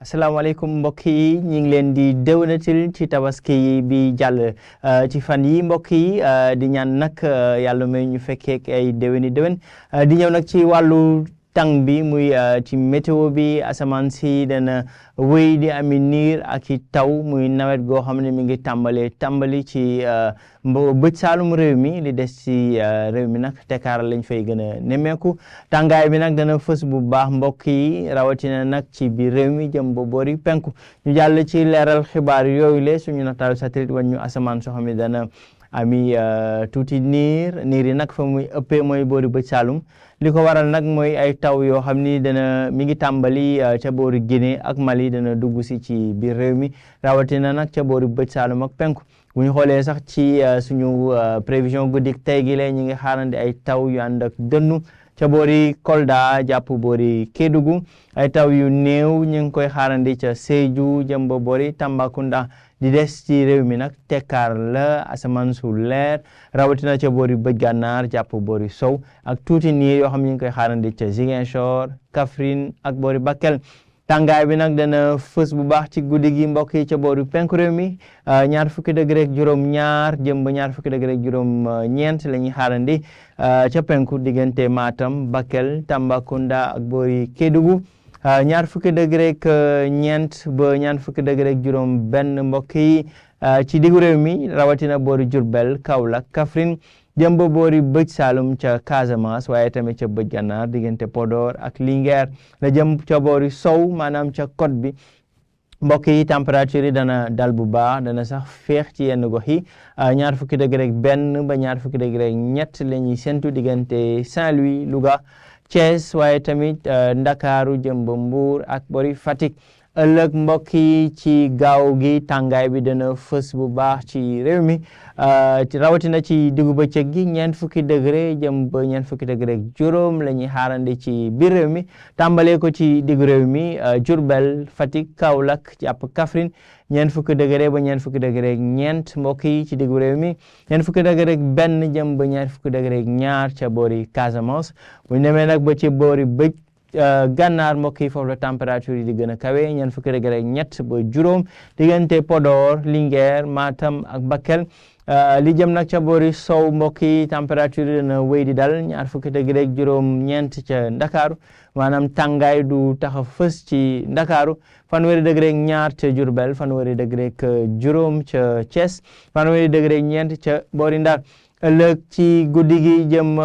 asalaamaaleykum mbokk yi ñu ngi leen di déwénatil ci tabaski bi jàll ci fan yi mbokk yi di ñaan nag yàlla may ñu fekkee ay déwéni déwén di ñëw nag ci wàllu tàng bi muy ci météo bi asamaan si dana wéy di ami niir ak i taw muy nawet goo xam ne mi ngi tàmbali ci bëj saalum réew mi li des ci réew mi nag tekkaar lañ fay gën a nemmeeku tàngaay bi nag dana fës bu baax mbokk yi rawatina nag ci biir réew mi jëm ba boori penku ñu jàll ci leeral xibaar yooyu le suñu nataalu satellite wan ñu asamaan soo xam ne dana ami tuuti niir yi nag fa muy ëppee mooy boori bëj saalum li ko waral nag mooy ay taw yoo xam ni mi ngi tàmbali ca boori Guinée ak Mali dana dugg si ci biir réew mi rawatina nag ca boori bëj saalum ak penku bu ñu xoolee sax ci suñu prévision guddik tey gi la ñu ngi xaarandi ay taw yu ànd ak dënnu ca boori Kolda jàpp boori Kédougou ay taw yu néew ñu ngi koy xaarandi ca Sédhiou jëm ba boori Tambacounda di des ci réew mi nag tekkaar la asamaan su leer rawatina ca boori bëj gànnaar jàpp boori sow ak tuuti niir yoo xam ne ñu ngi koy xaarandi ca Ziguinchor Kaffrine ak boori Bakel tàngaay bi nag dana fës bu baax ci guddi gi mbokk yi ca boori penku réew mi ñaar fukki degré ak juróom ñaar jëm ba ñaar fukki degré ak juróom ñeent la ñuy xaarandi ca penku diggante Matam Bakel Tambacounda ak boori Kédougou ñaar fukki degré ak ñeent ba ñaar fukki degré ak juróom benn mbokk yi ci diggu réew mi rawatina boori Diourbel Kaolack Kaffrine jëm ba boori bëj Saalum ca Casamance waaye tamit ca bëj Gànnaar diggante Podor ak Linguère la jëm ca boori sow maanaam ca côte bi mbokk yi température yi dana dal bu baax dana sax féex ci yenn gox yi ñaar fukki degré ak benn ba ñaar fukki degré ak ñett la ñuy séntu diggante Saint-Louis Louga Thiès waaye tamit Ndakaaru jëm ba Mbour ak boori Fatick ëllëg mbokk yi ci gaaw gi tàngaay bi dana fës bu baax ci réew mi rawatina ci diggu bëccëg gi ñeent fukki degré jëm ba ñeent fukki degré ak juróom la ñuy xaarandi ci biir réew mi tàmbalee ko ci diggu réew mi Diourbel Fatick Kaolack jàpp Kaffrine ñeent fukki degré ba ñeent fukki degré ak ñeent mbokk yi ci diggu réew mi ñeent fukki degré ak benn jëm ba ñeent fukki degré ak ñaar ca boori Casamance bu ñu demee nag ba ci boori bëj gànnaar mbokk yi foofu la température yi di gën a kawe ñeent fukki degré ak ñett ba juróom diggante Podor Linguère Matam ak Bakel li jëm nag ca boori sow mbokk yi température yi dana wéy di dal ñaar fukki degré ak juróom ñeent ca Ndakaaru maanaam tàngaay du tax a fës ci Ndakaaru fanweeri degré ak ñaar ca Diourbel fanweeri degré ak juróom ca Thiès fanweeri degré ak ñeent ca boori Ndar ëllëg ci guddi gi jëm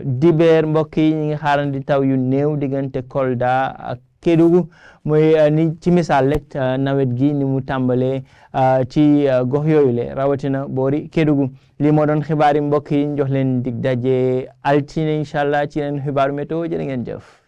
dibeer mbokk yi ñu ngi xaarandi taw yu néew diggante Kolda ak Kédougou mooy ni ci misaal rek nawet gi ni mu tàmbalee ci gox yooyu le rawatina boori Kédougou lii moo doon xibaar yi mbokk yi ñu jox leen dig daje altine incha allah ci yeneen xibaaru météo jërë ngeen jëf.